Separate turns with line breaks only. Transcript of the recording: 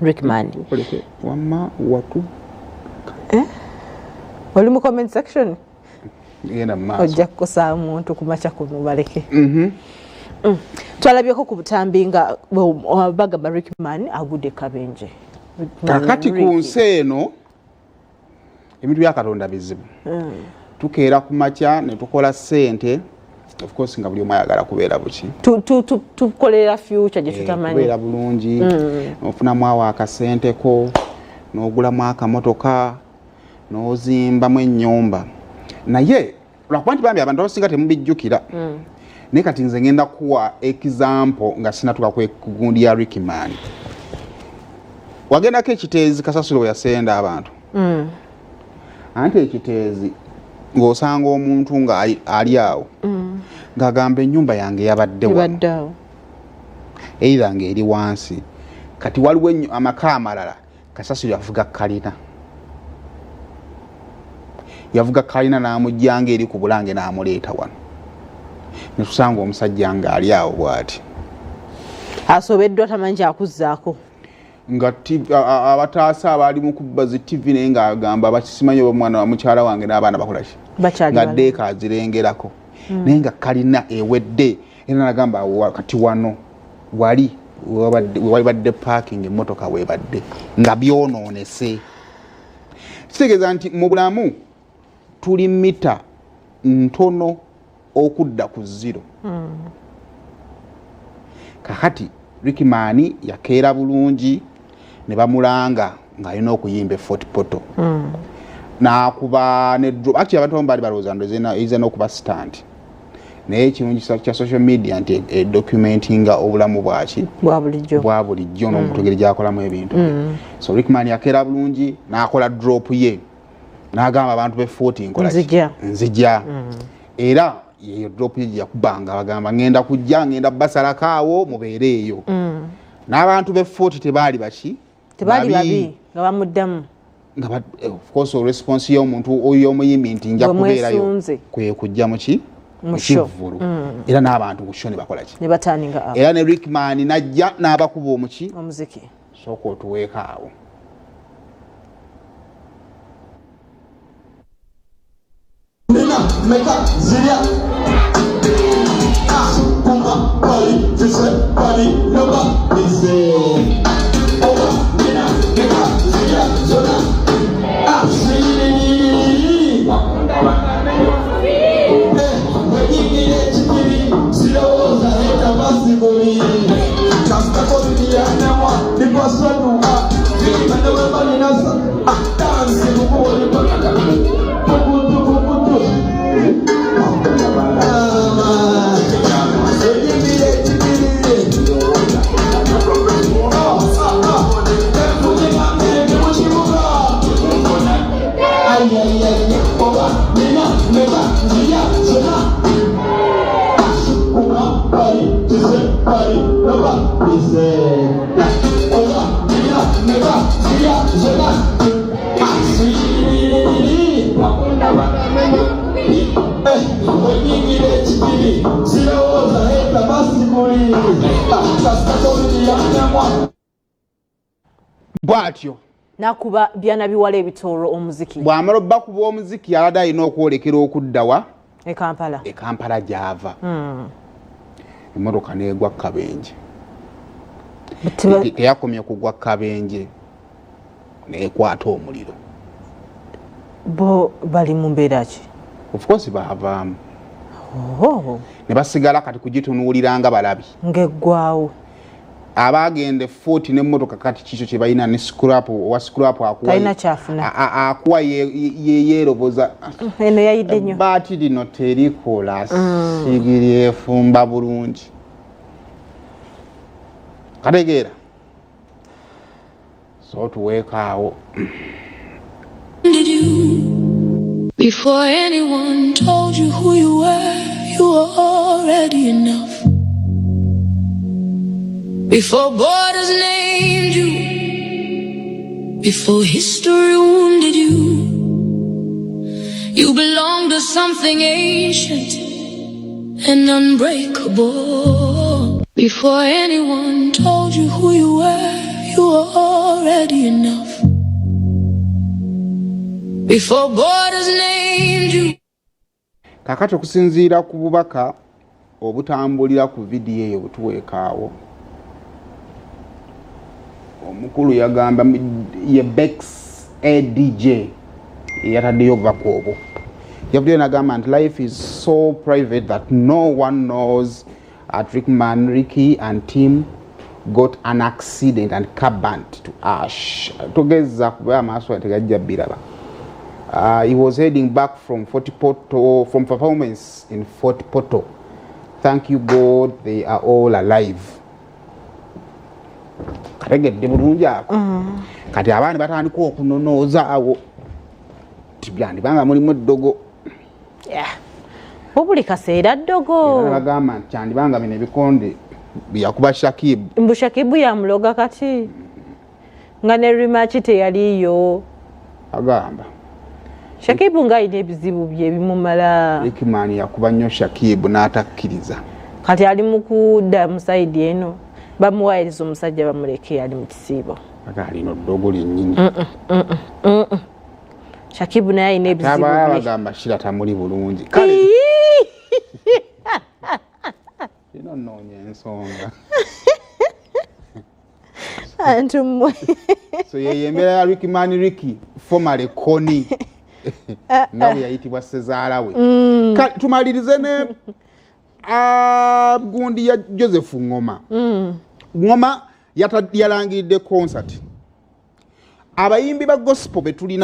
Rickman.
Wamma watu.
Eh? Oli mu comment section?
Genda mu maaso.
Ojja kukosa muntu ku makya kuno baleke. Mm. Twalabyeko ku butambi nga bagamba Rickman agudde kabenje.
Kakati ku nsi eno ebintu bya Katonda bizibu. Tukeera ku makya ne tukola ssente, of course nga buli omu ayagala kubeera buki,
tukolera future gye tutamanyi,
kubeera bulungi, ofunamu awo akasenteko n'ogulamu akamotoka n'ozimbamu ennyumba, naye lwakuba nti bambi abantu abasinga temubijjukira. Naye kati nze ngenda kuwa example nga sinatuka ku gundi ya Rickman. Wagendako ekiteezi kasasiro we yasenda abantu. Anti ekiteezi ng'osanga omuntu nga ali awo ng'agamba ennyumba yange yabadde wano, either ng'eri wansi. Kati waliwo amaka amalala kasasiro yavuga kalina, yavuga kalina n'amuggyanga eri ku Bulange n'amuleeta wano, ne tusanga omusajja ng'ali awo bw'ati
asobeddwa, tamanyi kyakuzzaako,
nga abataasa abaali mu kubba zi TV, naye ng'agamba bakisimanyi oba omwana wa mukyala wange n'abaana bakola ki, nga ddeeka azirengerako, naye nga kalina ewedde. Era nagamba kati wano wali wewalibadde parking, emmotoka webadde nga byonoonese. Kitegeeza nti mu bulamu tuli mita ntono okudda ku zero. Kakati Rickman yakeera bulungi ne bamulanga ng'alina okuyimba e Fort Portal, n'akuba ne drop. Actually abantu abamu baali balowooza ndoza eyinza n'okuba stunt, naye ekirungi kya social media nti edocumentinga obulamu bwaki
bwa bulijjo,
bwa bulijjo n'omuntu engeri gyakolamu ebintu. So Rickman yakeera bulungi n'akola drop ye n'agamba abantu be Fort, nkola ki?
Nzija.
Nzija. Era yeyo drop ye gye yakubanga, bagamba ngenda kujja, ngenda basalako awo mubeere eyo. N'abantu be Fort tebaali baki,
tebaali babi nga bamuddamu.
Nga of course response y'omuntu oyo omuyimbi nti nja
Gwe
kubeerayo
mwesunze.
Kwe kujja muki
Mu show.
Mukivvulu, era n'abantu ku show ne bakola ki?
Ne baturninga up.
Era ne Rickman najja n'abakuba omuki?
Omuziki.
Sooka otuweeko awo.
Nina meka zirya kuma bali tise bali loba bize oba nina meka zirya zona asiri wenyingira ekibiri sirowooza eta basiguli kasitakobibiyanemwa nipasaduka bimanewemaninasa dansi kukuwolipakaka kukutu kukutu wenyingira ekibiri mu kibuga. Oba nina meka nzirya zona kuma bali tise bali loba bize oba nina meka nzirya zona asiri wenyingira ekibiri sirowooza heta basiguli kasitakobibiyanemwa.
Bw'atyo
Nakuba byana biwala ebitooro omuziki.
Bw'amala obbakuba omuziki, abadde alina okwolekera okuddawa?
E Kampala.
E Kampala gy'ava. Emmotoka n'egwa kabenje. Teyakomye kugwa kabenje, nekwata omuliro.
Bo bali mu mbeera ki?
Of course baavaamu.
Oh,
ne basigala kati kugitunuulira nga balabi.
Ng'eggwawo.
Abagenda efuuti n'emmotoka kati kikyo kye balina ne scrap, owa scrap akuwa
Talina kyafuna.
Akuwa yeeroboza.
Eno yayidde nnyo.
Baati lino terikola sigiri efumba bulungi, kategeera, so tuweekaawo.
Did you? Before anyone told you who you were, you were already enough. Before borders named you, before history wounded you, you belong to something ancient and unbreakable. Before anyone told you who you were, you were already already enough. Before borders named you.
Kakati okusinziira ku bubaka obutambulira ku vidiyo eyo butuweekaawo, omukulu yagamba ye Bex Adj eyataddeyo obubaka obwo, yavuddeyo nagamba nti, "Life is so private that no one knows at Rickman Ricky and team got an accident and car burnt to ash." Togeza kuba amaaso tegajja biraba. He was heading back from Fort Portal, from performance in Fort Portal. Thank you God they are all alive. Kategedde bulungi ako. Kati abaana batandika okunonooza awo tibyandibanga mulimu eddogo.
Yeah. Buli kaseera ddogo.
Era bagamba nti kyandibanga bino ebikonde byeyakuba Shakibu.
Mbu Shakibu yamuloga, kati nga ne rematch teyaliiyo.
Agamba
Shakibu ng'alina ebizibu bye bimumala.
Rickman yakuba nnyo Shakibu n'atakkiriza.
Kati ali mu kudda mu side eno, bamuwayiriza omusajja bamuleke, ali mu kisiibo.
Aga alina oddogo lyennyini.
Shakibu naye alina ebizibu
abalala
bye.
Bagamba Shira tamuli bulungi. Kale ino nnoonya ensonga.
Antu mmwe.
So yeyo embeera ya Rickman Ricky, formerly Koni, nga bwe yayitibwa sezaala we. Tumalirize ne gundi ya Joseph Ngoma. Ngoma yalangiridde concert abayimbi ba gospel betulina.